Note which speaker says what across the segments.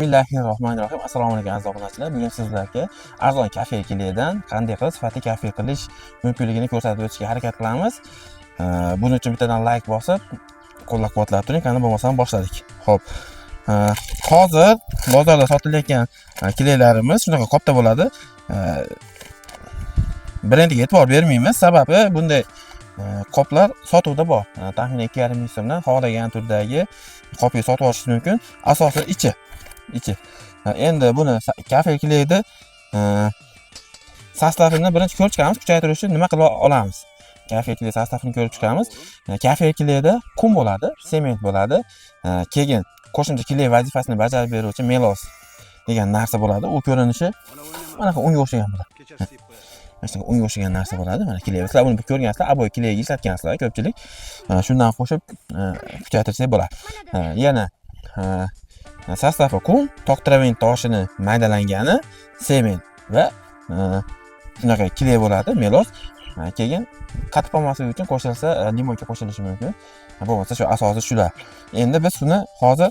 Speaker 1: Bismillahirrohmanirrohim. Assalomu alaykum, aziz obunachilar. Bugun sizlarga arzon kafe kleydan qanday qilib sifatli kafe qilish mumkinligini ko'rsatib o'tishga harakat qilamiz. Buning uchun bittadan like bosib, qo'llab-quvvatlab turing. Qani bo'lmasam boshladik. Xo'p. Hozir bozorda sotilayotgan kleylarimiz shunaqa qopda bo'ladi. Brendiga e'tibor bermaymiz, sababi bunday qoplar sotuvda bor. Taxminan 2,5 ming so'mdan xohlagan turdagi qopga sotib olishingiz mumkin. Asosi ichi. Ichi. Endi buni kafe kleyni sostavini birinchi ko'rib chiqamiz, kuchaytirish uchun nima qila olamiz? Kafe kley sostavini ko'rib chiqamiz. Kafe kleyda qum bo'ladi, sement bo'ladi. Keyin qo'shimcha kley vazifasini bajarib beruvchi melos degan narsa bo'ladi. U ko'rinishi mana unga o'xshagan bo'ladi. Mana shunaqa unga o'xshagan narsa bo'ladi. Mana kley. Sizlar buni ko'rgansizlar, aboy kleyga ishlatgansizlar ko'pchilik. Shundan qo'shib kuchaytirsak bo'ladi. Yana sostavi qum, toktraven toshini maydalangani, sement va shunaqa kley bo'ladi, melos. Keyin qatib qolmasligi uchun qo'shilsa, limonka qo'shilishi mumkin. Bo'lmasa shu asosi shular. Endi biz buni hozir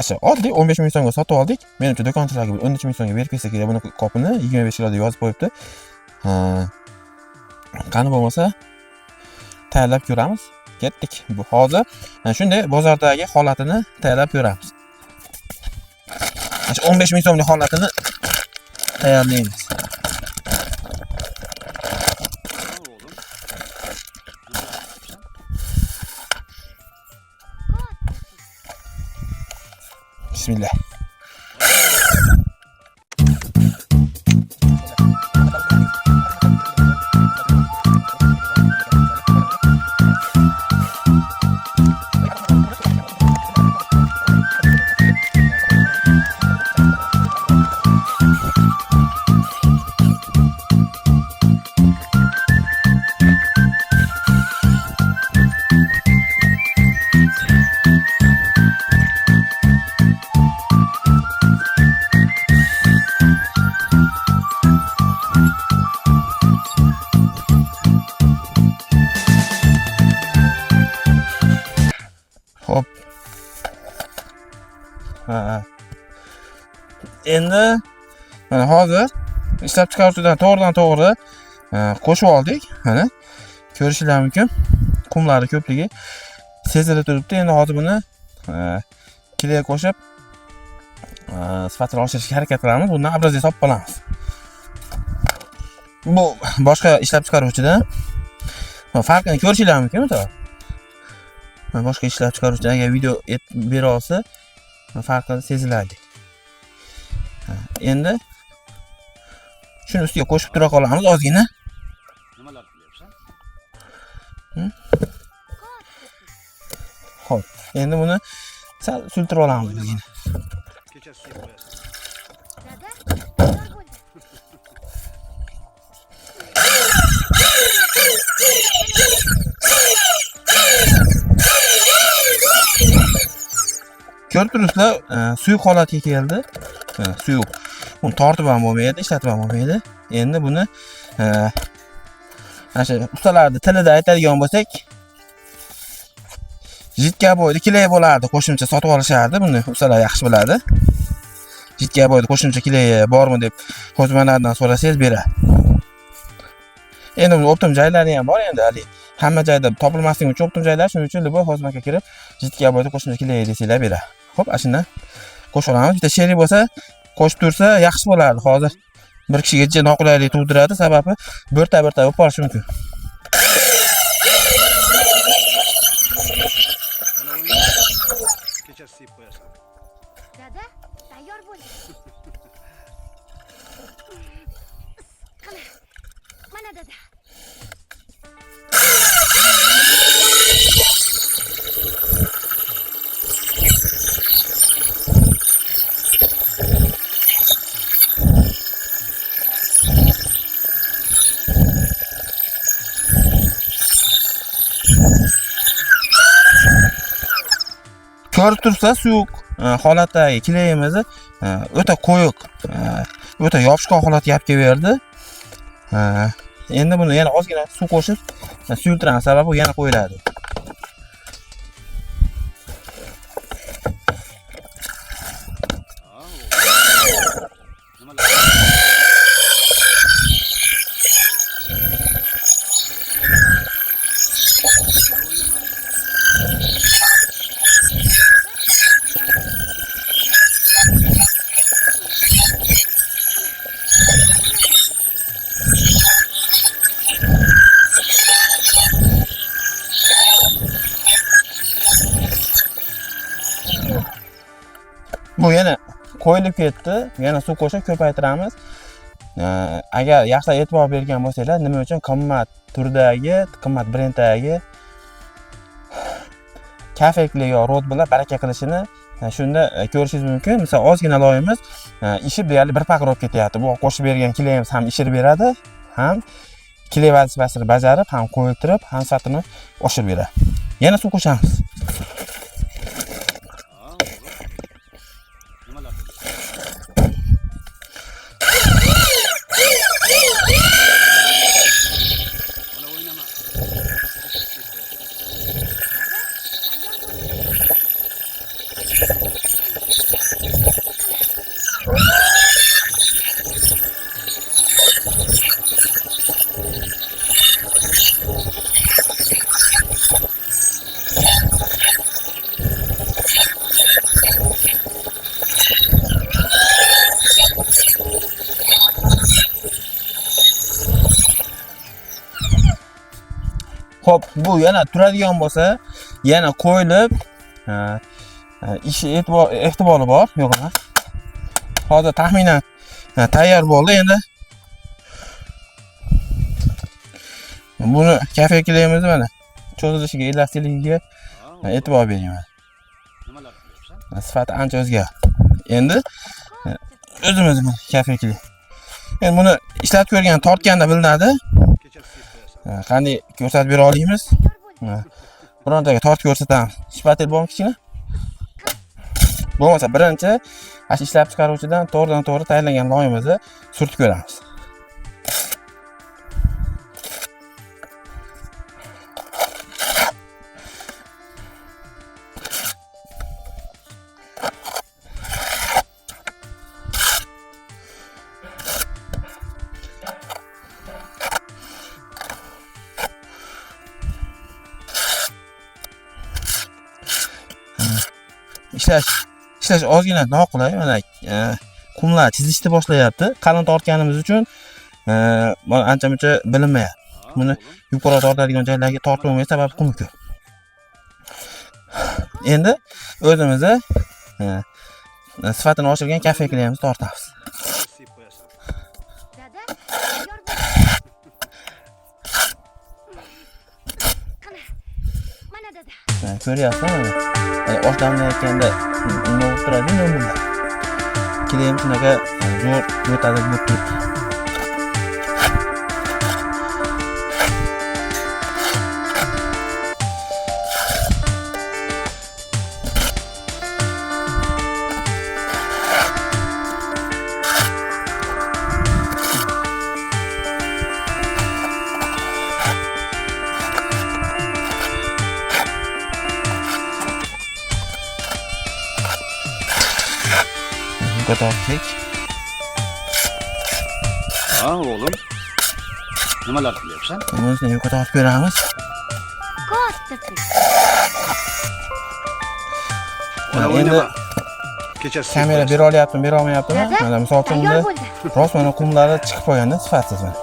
Speaker 1: o'sha oddiy 15 ming so'mga sotib oldik. Menimcha do'konchilarga 13 ming so'mga berib ketsa kerak buni qopini 25 kilo deb yozib qo'yibdi. Qani bo'lmasa tayyorlab ko'ramiz. Ketdik. Bu hozir shunday bozordagi holatini tayyorlab ko'ramiz. Shu 15 ming so'mlik holatini tayyorlaymiz. Bismillah. Xo'p. Ha. Endi mana hozir ishlab chiqaruvchidan to'g'ridan to'g'ri qo'shib oldik. Mana ko'rishinglar mumkin. Qumlari ko'pligi sezilib turibdi. Endi hozir buni kley qo'shib sifatini oshirishga harakat qilamiz. Bundan obrazец olib qolamiz. Bu boshqa ishlab chiqaruvchidan farqini ko'rishinglar mumkin, misol. Boshqa ishlab chiqaruvchi agar video bera olsa, farqi seziladi. Endi shuni ustiga qo'shib tura qolamiz ozgina.
Speaker 2: Nimalar qilyapsan?
Speaker 1: Xo'p, endi buni sal sultirib olamiz ozgina.
Speaker 2: Kechasi suyib qo'yasan.
Speaker 3: Dada, tayyor bo'ldi.
Speaker 1: Ko'rib turibsizlar, suyuq holatga keldi. Suyuq. Buni tortib ham bo'lmaydi, ishlatib ham bo'lmaydi. Endi buni ana shu ustalarning tilida aytadigan bo'lsak, jitka bo'yda kley bo'lardi, qo'shimcha sotib olishardi. Buni ustalar yaxshi biladi. Jitka bo'yda qo'shimcha kley bormi deb qo'zmalardan so'rasangiz beradi. Endi buni optim joylari ham bor, endi hali hamma joyda topilmasligi uchun optim joylar, shuning uchun любой xozmaga kirib jitka bo'yda qo'shimcha kley desanglar beradi. Xo'p, ana shundan qo'shib olamiz. Bitta sherik bo'lsa, qo'shib tursa yaxshi bo'lardi. Hozir bir kishiga jicha noqulaylik tug'diradi, sababi birta-birta bo'lib qolishi mumkin.
Speaker 2: Mana o'ynama. Kechasi suyib qo'yasan.
Speaker 3: Dada, tayyor bo'ldi. Issiqqina. Mana dada.
Speaker 1: Ko'rib tursa suyuq holatdagi kleyimizni o'ta qo'yiq, o'ta yopishqoq holatga olib kelaverdi. Endi buni yana ozgina suv qo'shib suyultiramiz, sababi u yana qo'yiladi. Bu yana qo'yilib ketdi. Yana suv qo'shib ko'paytiramiz. Agar yaxshilab e'tibor bergan bo'lsanglar, nima uchun qimmat turdagi, qimmat brenddagi kafekli yo rot bilan baraka qilishini shunda ko'rishingiz mumkin. Misol ozgina loyimiz ishib deyarli bir paqir bo'lib ketyapti. Bu qo'shib bergan kleyimiz ham ishirib beradi, ham kley vazifasini bajarib, ham qo'yiltirib, ham sifatini oshirib beradi. Yana suv qo'shamiz.
Speaker 2: Ha, o'g'lim. Nimalar qilyapsan? Bola o'ynama. Kechasi yeb qo'yasan.
Speaker 3: Dada, tayyor bo'ldi.
Speaker 1: Xo'p, bu yana turadigan bo'lsa, yana qo'yilib, ishi ehtimoli bor, yo'q emas. Hozir taxminan tayyor bo'ldi endi. Buni kafe kleyimizni mana cho'zilishiga, elastikligiga
Speaker 2: Ha,
Speaker 1: e'tibor bering mana.
Speaker 2: Nimalar qilyapsan?
Speaker 1: Sifati ancha o'zgardi. Endi o'zimiz mana kafe kley. Endi buni ishlatib ko'rgan, tortganda bilinadi.
Speaker 2: Kechasi yeb qo'yasan.
Speaker 1: Qanday ko'rsatib bera olamiz?
Speaker 3: Tayyor bo'ldi.
Speaker 1: Birontaga tortib ko'rsatamiz. Shpatel bormi kichkina? Bo'lmasa birinchi ana shu ishlab chiqaruvchidan to'g'ridan to'g'ri tayyorlangan loyimizni surtib ko'ramiz. Ishlash ozgina noqulay. Mana qumlar chizishni boshlayapti. Qalin tortganimiz uchun mana ancha muncha bilinmayapti.
Speaker 2: Ha,
Speaker 1: Buni
Speaker 2: o'g'lim.
Speaker 1: yuqori tortadigan joylarga tortib bo'lmaydi, sababi qum ko'p. Endi o'zimizni sifatini oshirgan kafe kleyimizni tortamiz.
Speaker 2: Kechasi yeb qo'yasan.
Speaker 3: Dada, tayyor bo'ldi. Qani. Mana dada.
Speaker 1: Ko'ryapsizmi mana? Osh damlayotganda nima bo'lib turadi, nima bo'ladi? Kleyim shunaqa zo'r mo'tadil bo'lib turibdi. Ko'tardik.
Speaker 2: Ha, o'g'lim. Nimalar qilyapsan?
Speaker 1: Bunisini ham ko'tarib ko'ramiz.
Speaker 3: Katta pul.
Speaker 2: Bola
Speaker 1: Endi
Speaker 2: o'ynama. Kechasi yeb
Speaker 1: kamera
Speaker 2: qo'yasan.
Speaker 1: bera olyaptimi, bera olmayaptimi?
Speaker 3: Dada,
Speaker 1: Mana misol uchun
Speaker 3: tayyor
Speaker 1: bunda
Speaker 3: bo'ldi.
Speaker 1: rost mana qumlari chiqib qolganda sifatsiz mana.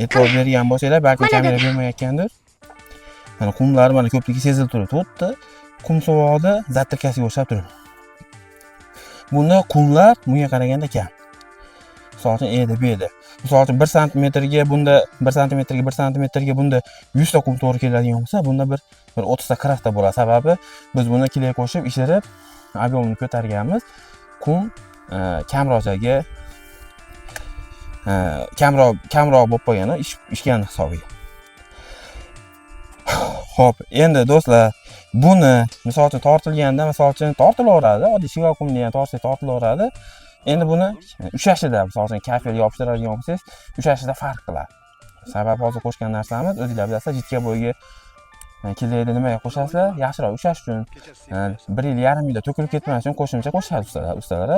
Speaker 1: E'tibor bergan bo'lsanglar, balki
Speaker 3: Mana
Speaker 1: kamera
Speaker 3: dada.
Speaker 1: bermayotgandir. Mana qumlari mana ko'pligi sezilib turibdi. Xuddi qum sovoqda zatirkasiga o'xshab turibdi. Bunda qumlar bunga qaraganda kam. Misol uchun edi, bu edi. Misol uchun 1 santimetrga bunda 1 santimetrga 1 santimetrga bunda 100 ta qum to'g'ri keladigan bo'lsa, bunda bir 30 ta 40 ta bo'ladi. Sababi biz buni kley qo'shib ishirib, объем ini ko'targanmiz. Qum kamroq joyga kamroq bo'lib qolgani ishgan hisobiga. Xo'p, endi do'stlar, buni misol uchun tortilganda, misol uchun tortilaveradi, oddiy shigol qumni ham tortsak tortilaveradi. Endi buni ushlashida, misol uchun kafel yopishtiradigan bo'lsangiz, ushlashida farq qiladi. Sababi hozir qo'shgan narsamiz, o'zingizlar bilasizlar, jitka bo'yiga kleyni nimaga qo'shasizlar? Yaxshiroq ushlash uchun, bir yil yarim yilda to'kilib ketmas uchun qo'shimcha qo'shadi ustalar. Ustalar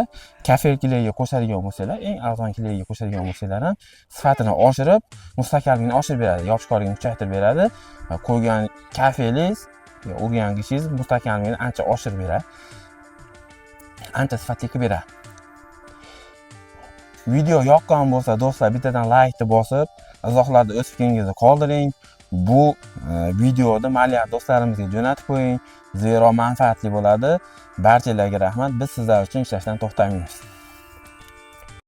Speaker 1: kafel kleyga qo'shadigan bo'lsanglar, eng arzon kleyga qo'shadigan bo'lsanglar ham sifatini oshirib, mustahkamligini oshirib beradi, yopishqoqligini kuchaytirib beradi. Va qo'ygan kafelingiz, urgan gishingiz mustahkamligini ancha oshirib beradi. Ancha sifatli qilib beradi. Video yoqqan bo'lsa, do'stlar, bittadan like-ni bosib, izohlarda o'z fikringizni qoldiring. Bu videoni malyar do'stlarimizga jo'natib qo'ying, zero manfaatli bo'ladi. Barchalarga rahmat. Biz sizlar uchun ishlashdan to'xtamaymiz.